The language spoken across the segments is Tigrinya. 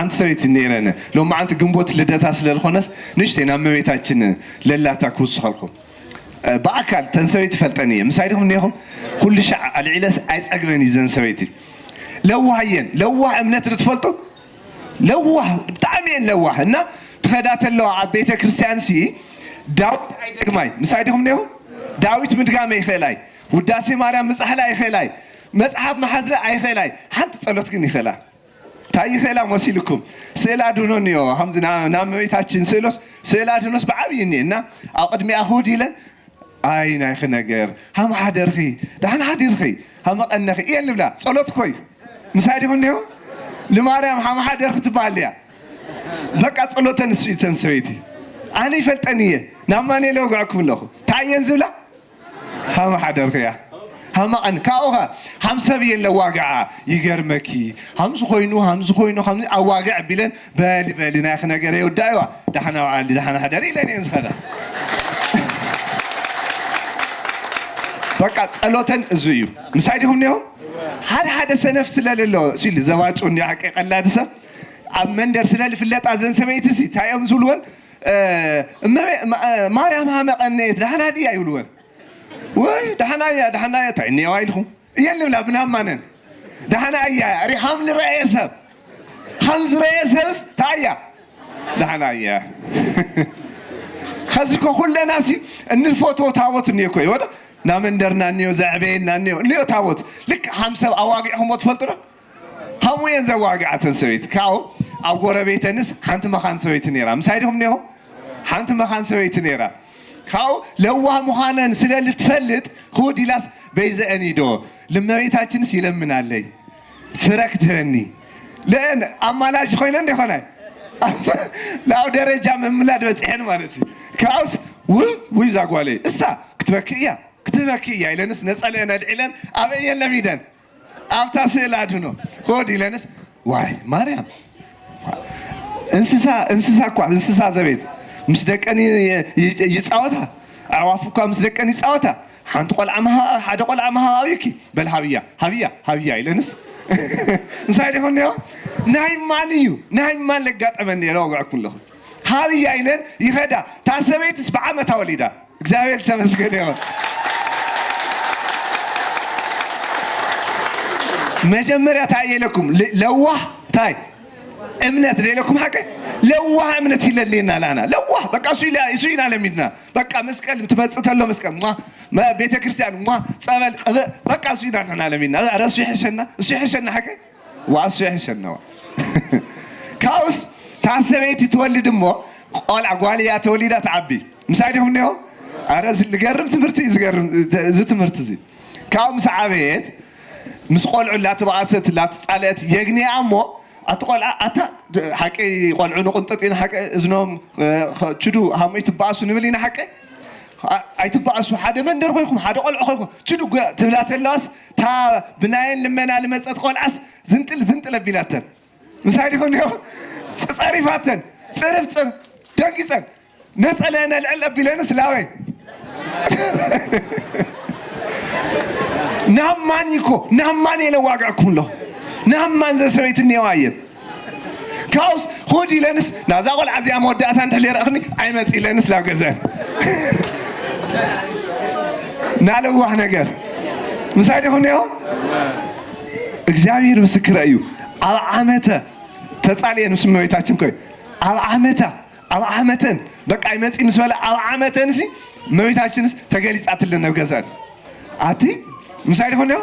ሓንቲ ሰበይቲ ነይረን። ሎማዓንቲ ግንቦት ልደታ ስለ ዝኾነስ ንእሽተይ ናብ እመቤታችን ለላታ ክውስኸልኩም። እ፣ ብኣካል ተን ሰበይቲ ፈልጠን እየ። ምሳይ ዲኹም እኒኹም? ኩሉ ሻዕ ኣልዒለስ ኣይጸግበን እዩ ዘን ሰበይቲ። ለዋህ እየን። ለዋህ እምነት ዶ ትፈልጡ? ለዋህ፣ ብጣዕሚ እየን ለዋህ። እና ትኸዳ ተለዋ ኣብ ቤተ ክርስቲያን ሲ ዳዊት ኣይደግማይ። ምሳይ ዲኹም እኒኹም? ዳዊት ምድጋም ኣይኽእላይ። ውዳሴ ማርያም ምጻሕላ ኣይኽእላይ። መጽሓፍ መሓዝለ ኣይኽእላይ። ሓንቲ ጸሎት ግን ይኽእላ። እንታይ ይኽእላ መሲልኩም? ስእለ ኣድህኖ እኒኦ። ከምዚ ና-፣ ናብ እመቤታችን ስእሎስ፣ ስእለ ኣድህኖስ ብዓብዪ እኒኤ። እና ኣብ ቅድሚኣ ክውድ ኢለን፣ ኣይ ናይኺ ነገር፣ ሃም ሓደርኺ፣ ደሓን ሓዲርኺ፣ ሃመ ቀነኺ እየን ልብላ። ጸሎት እኮ እዩ። ምሳይ ዲኹም እኒኦ? ንማርያም ሃም ሓደርኺ ትበሃል እያ። በቃ ጸሎተን እሱ እዩ፣ ተን ሰበይቲ። ኣነ ይፈልጠን እየ። ናብ ማን እየ ለውግዐኩም ኣለኹ? እንታይ እየን ዝብላ? ሃመ ሓደርኽያ። ሃመ ቀን-፣ ካብኡ ኸ ሃም ሰብ እየን ለዋግዓ። ይገርመኪ። ሃምዚ ኮይኑ፣ ሃምዚ ኮይኑ፣ ሃምዚ ኣዋግዕ ቢለን፣ በሊ፣ በሊ፣ ናይኺ ነገር የውዳእዋ። ደሓና ውዓሊ፣ ደሓና ሕደሪ ኢለን እየን ዝኸዳ። በቃ ጸሎተን እዚ እዩ። ምሳይ ዲኹም እኒኦም? ሓደ ሓደ ሰነፍ ስለ ለሎ፣ ሲሉ ዘባጭው እኒኦ ሓቂ ቀላዲ ሰብ። ኣብ መንደር ስለ ልፍለጣ ዘን ሰበይቲ ሲ፣ እንታይ እዮም ዝብልወን? እ፣ እመቤ-፣ ማ-፣ እ፣ ማርያም ሃመ ቀነየት፣ ደሓና ድያ ይብልወን። ወይ ደሓና እያ፣ ደሓና እያ፣ እንታይ እኒኦ ኢልኹም? እየን ልብላ ብናማነን። ደሓና እያ፣ ሪኻም ልረአየ ሰብ። ከም ዝረአየ ሰብስ፣ እንታይ እያ? ደሓና እያ። ኸዚ እኮ ኩለና ሲ እንፈትዎ ታቦት እኒኦ እኮ እዩ፣ ወደ ናመንደርና እኒኦ፣ ዘዕበየና እኒኦ፣ እኒኦ ታቦት። ልክ ሃም ሰብ ኣዋጊዕኹምዎ ትፈልጡ ዶ? ሃሙ እየን ዘዋግዓተን ሰበይቲ። ካብኡ ኣብ ጎረቤተንስ ሓንቲ መኻን ሰበይቲ ነይራ። ምሳይ ዲኹም እኒኦ? ሓንቲ መኻን ሰበይቲ ነይራ። ካብኡ ለዋህ ምዃነን ስለ ልትፈልጥ፣ ክውድ ኢላስ በይዘአን ዶ? ልመቤታችንስ ይለምናለይ። ፍረ ክትህበኒ። ለአን ኣማላጅ ኮይነን ዶ ይኾናይ? ናብ ደረጃ ምምላድ በጺሐን ማለት እዩ። ካብኡስ፣ ውይ፣ ውይ፣ እዛ ጓለይ፣ እሳ ክትበኪ እያ፣ ክትበኪ እያ ኢለንስ ነጸለአን ኣልዒለን ኣበየን ለሚደን። ኣብታ ስእሊ ኣድህኖ ሆድ ኢለንስ፣ ዋይ ማርያም፣ እንስሳ፣ እንስሳ እኳ፣ እንስሳ ዘቤት ምስ ደቀን ይ-፣ ይ-፣ ይጻወታ፣ ኣዕዋፍ እኳ ምስ ደቀን ይጻወታ። ሓንቲ ቆልዓ መሃ-፣ ሓደ ቆልዓ መሃባቢኪ፣ በል ሃብያ፣ ሃብያ፣ ሃብያ ኢለንስ። ምሳይ ዲኹም እኒኦ? ናይ ማን እዩ? ናይ ማን ለጋጠመኒ? ኢለ ወግዐኩም ኣለኹ። ሃብያ ኢለን ይኸዳ። እታ ሰበይትስ ብዓመታ ወሊዳ። እግዚኣብሔር ተመስገን ይኹን። መጀመርያ እንታይ እየ ኢለኩም? ለ-፣ ለዋህ እንታይ? እምነት ዶ ኢለኩም ሓቀ? ለዋህ እምነት ይለልየና ላና። ለዋህ በቃ እሱ ኢላ-፣ እሱ ኢና ለሚድና። በቃ መስቀል ትመጽእ ተሎ መስቀል፣ ሟ፣ መ-፣ ቤተ ክርስቲያን፣ ሟ፣ ጸበል፣ ቅብእ፣ በቃ እሱ ኢና ንሕና ለሚድና። ኧረ እሱ ይሕሸና፣ እሱ ይሕሸና ሓቀ? ዋ እሱ ይሕሸና ዋ። ካብኡስ እታ ሰበይቲ ትወልድ እሞ ቆልዓ ጓል እያ ተወሊዳ ትዓቢ። ምሳይ ዲኹም እኒኦ? ኣረ እዚ ዝገርም ትምህርቲ እዩ፣ ዝገርም እዚ ትምህርቲ እዚ። ካብኡ ምስ ዓበየት ምስ ቆልዑ ላተባእሰት ላተጻልአት የግንያ እሞ ኣቲ ቆልዓ ኣታ ሓቂ ቆልዑ ንቁንጥጥ ኢና ሓቂ እዝኖም እ፣ ኸ-፣ ችዱ ሃሙይ ትበኣሱ ንብል ኢና ሓቂ? ኣ-፣ ኣይትበኣሱ፣ ሓደ መንደር ኮይንኩም፣ ሓደ ቆልዑ ኮይንኩም፣ ችዱ ጉያ ትብላ ተለዋስ፣ እታ ብናየን ልመና ልመጸት ቆልዓስ ዝንጥል ዝንጥል ኣቢላተን። ምሳይ ዲኹም እኒኦ? ጸ-፣ ጸሪፋተን፣ ጽርፍ ጽርፍ፣ ደንጊጸን፣ ነጸለአን ኣልዕል ኣቢለንስ ላበይ? ናብ ማን እኮ፣ ናብ ማን እየ ለዋግዐኩም ኣለኹ? ናብ ማን ዘሰበይት እኒኦ ኣየን? ካብኡስ ሆድ ኢለንስ ናዛ ቆልዓ እዚኣ መወዳእታ እንድሕር ዘይረእኽኒ ኣይመጽእ ኢለንስ ናብ ገዘን። ናለዋህ ነገር። ምሳይ ዲኹም እኒኦ? እግዚኣብሔር ምስክረ እዩ። ኣብ ዓመተ ተጻልየን ምስ እመቤታችን ኮይ። ኣብ ዓመታ፣ ኣብ ዓመተን፣ በቃ ይመጽእ ምስ በለ ኣብ ዓመተንሲ እመቤታችንስ ተገሊጻትለን ኣብ ገዘን። ኣቲ ምሳይ ዲኹም እኒኦ?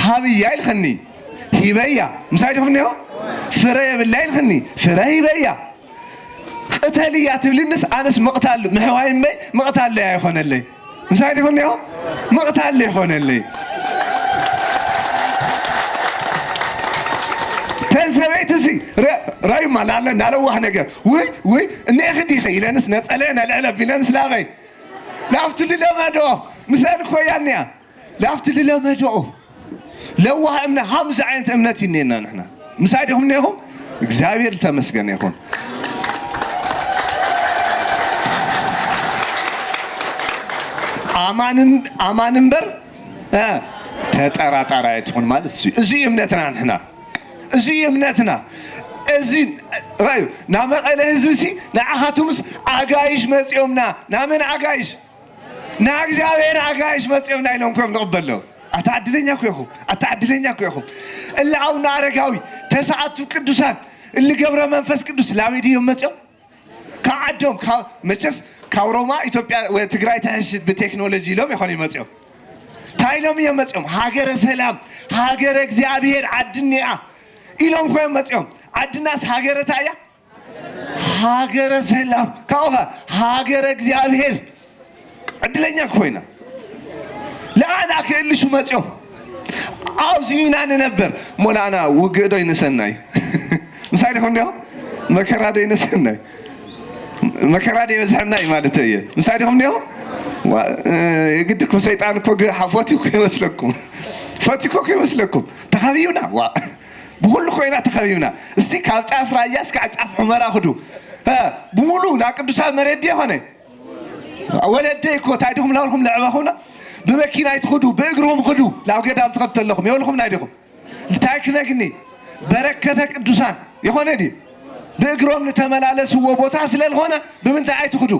ሃብያ ኢልኽኒ፣ ሂበያ። ምሳይ ዲኹም እኒኦ? ፍረ የብላ ኢልኽኒ፣ ፍረ ሂበያ። ቅተልያ ትብልንስ ኣነስ ምቕታል ምሕዋይ እምበይ ምቕታል ኣይኾነለይ። ምሳይ ዲኹም እኒኦ? ምቕታል ኣይኾነለይ። ተን ሰበይትሲ ረ-፣ ረዩማ ናለ-፣ ናለዋህ ነገር። ውይ፣ ውይ፣ እኒኤኺ ዲኺ ኢለንስ ነጸለየን ኣልዕል ኣቢለንስ ላበይ? ላፍቲ ልለመዶ። ምሰን እኮ እያ እኒኣ። ላፍቲ ልለመድኦ ለዋህ እምነ-፣ ሃምዚ ዓይነት እምነት እዩ እኒኤና ንሕና። ምሳይ ዲኹም እኒኤኹም? እግዚኣብሔር ዝተመስገነ ይኹን። ኣማን እም-፣ ኣማን እምበር፣ እ፣ ተጠራጣሪ ኣይትኹን ማለት እሱ እዩ። እዚ እዩ እምነትና ንሕና። እዚ እዩ እምነትና። እዚ ራዩ ናብ መቐለ ህዝቢ ሲ ንዓኻትምስ ኣጋይሽ መፂኦምና። ናመን ኣጋይሽ? ንእግዚኣብሔር ኣጋይሽ መፂኦምና ኢሎም ኮይም ንቕበሎ። ኣታ ዕድለኛ እኮ ኢኹም፣ ኣታ ዕድለኛ እኮ ኢኹም። እለ ኣቡነ ኣረጋዊ፣ ተስዓቱ ቅዱሳን፣ እሊ ገብረ መንፈስ ቅዱስ ላበይ ድዮም መፂኦም? ካብ ዓዶም፣ ካብ መቸስ ካብ ሮማ ኢትዮጵያ ወ- ትግራይ ተሕሽት ብቴክኖሎጂ ኢሎም ይኾኑ ይመፅኦም። እንታይ ኢሎም እዮም መፅኦም? ሃገረ ሰላም፣ ሃገረ እግዚኣብሔር ዓዲ እኒኣ ኢሎም ኮይም መፅኦም። ዓድናስ ሃገረ እንታይ እያ? ሃገረ ሰላም። ካብኡ ከ ሃገረ እግዚኣብሔር። ዕድለኛ ኮይና ለኣና ክእልሹ መፅኦም። ኣብዚ ኢና ንነበር እሞ ለኣና ውግእ ዶ ይንሰናይ? ምሳይ ዲኹም ዲኹም? መከራ ዶ ይንሰናይ? መከራ ዶ ይበዝሐናይ ማለት እየ። ምሳይ ዲኹም ዲኹም? ዋ፣ እ፣ የግድኩም ሰይጣን እኮ ግ- ሓ- ፈትዩ እኮ ይመስለኩም። ፈትዩ እኮ ይመስለኩም። ተኸቢብና ዋ፣ ብኩሉ ኮይና ተኸቢብና። እስቲ ካብ ጫፍ ራያ እስካዕ ጫፍ ሑመራ ክዱ። እ፣ ብሙሉ ናብ ቅዱሳን መሬት ድየ ኾነ? ወለደይ እኮ እንታይ ዲኹም ላብልኩም ለዕበኹና? ብመኪና ይትኽዱ፣ ብእግሮም ኽዱ፣ ላብ ገዳም ትኸዱ ተለኹም የብልኩም ናይ ዲኹም? እንታይ ክነግኒ? በረከተ ቅዱሳን የኾነ ድዩ? ብእግሮም ንተመላለስዎ ቦታ ስለ ዝኾነ ብምንታይ ኣይትኽዱ?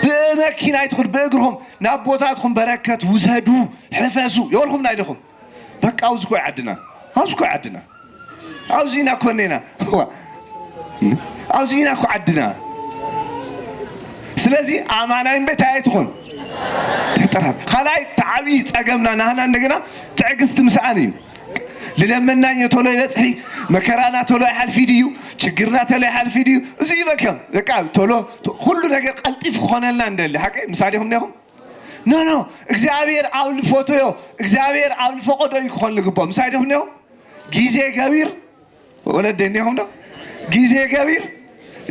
ብመኪና ኣይትኽዱ፣ ብእግርኹም ናብ ቦታትኩም በረከት ውሰዱ፣ ሕፈሱ የበልኩም ናይ ዲኹም? በቃ ኣብዚ ኮይ ዓድና፣ ኣብዚ ኮይ ዓድና፣ ኣብዚ ኢና ኮኔና፣ ዋ፣ ኣብዚ ኢና ኮ ዓድና። ስለዚ ኣማናይ እምበይ እንታይ ኣይትኹን? ተጠራር። ካልኣይ ተዓቢ ጸገምና ናህና እንደገና ትዕግስቲ ምስኣን እዩ። ልለመናዮ ቶሎ ይበጽሒ፣ መከራና ቶሎ ይሓልፊ ድዩ፣ ችግርና ቶሎ ይሓልፊ ድዩ? እዚ ይበከም በቃ ቶሎ ኩሉ ነገር ቀልጢፍ ክኾነልና እንደሊ ሓቂ ምሳሌኹም ኔኹም? ኖ ኖ፣ እግዚኣብሔር ኣብ ልፎቶዮ፣ እግዚኣብሔር ኣብ ልፈቆዶ እዩ ክኾን ልግቦ። ምሳሌኹም ኔኹም? ጊዜ ገቢር ወለደ እኒኹም ዶ? ጊዜ ገቢር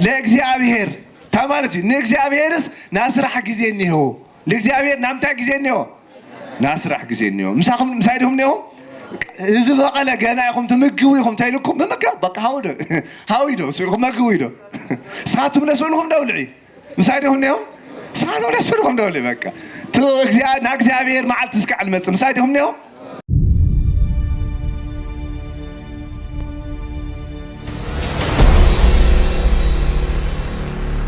ለእግዚኣብሔር እንታይ ማለት እዩ? ንእግዚኣብሔርስ ናይ ስራሕ ግዜ እኒሄዎ። ለእግዚኣብሔር ናይ ምንታይ ግዜ እኒሄዎ? ናይ ስራሕ ግዜ እኒሄዎ። ምሳኹም ምሳይ ዲኹም እኒኹም? እዚ በቐለ ገና ኢኹም ትምግቡ ኢኹም ተይልኩም ምምጋብ በቃ ሃው ዶ ሃው ኢዶ ስልኩም መግቡ ኢዶ ሳቱም ለስእልኩም ደውልዒ ምሳይ ዲኹም እኒኹም? ሳቱም ለስእልኩም ደውልዒ በቃ ቱ እግዚኣብሔር መዓልቲ እስካዕ ልመጽእ ምሳይ ዲኹም እኒኹም?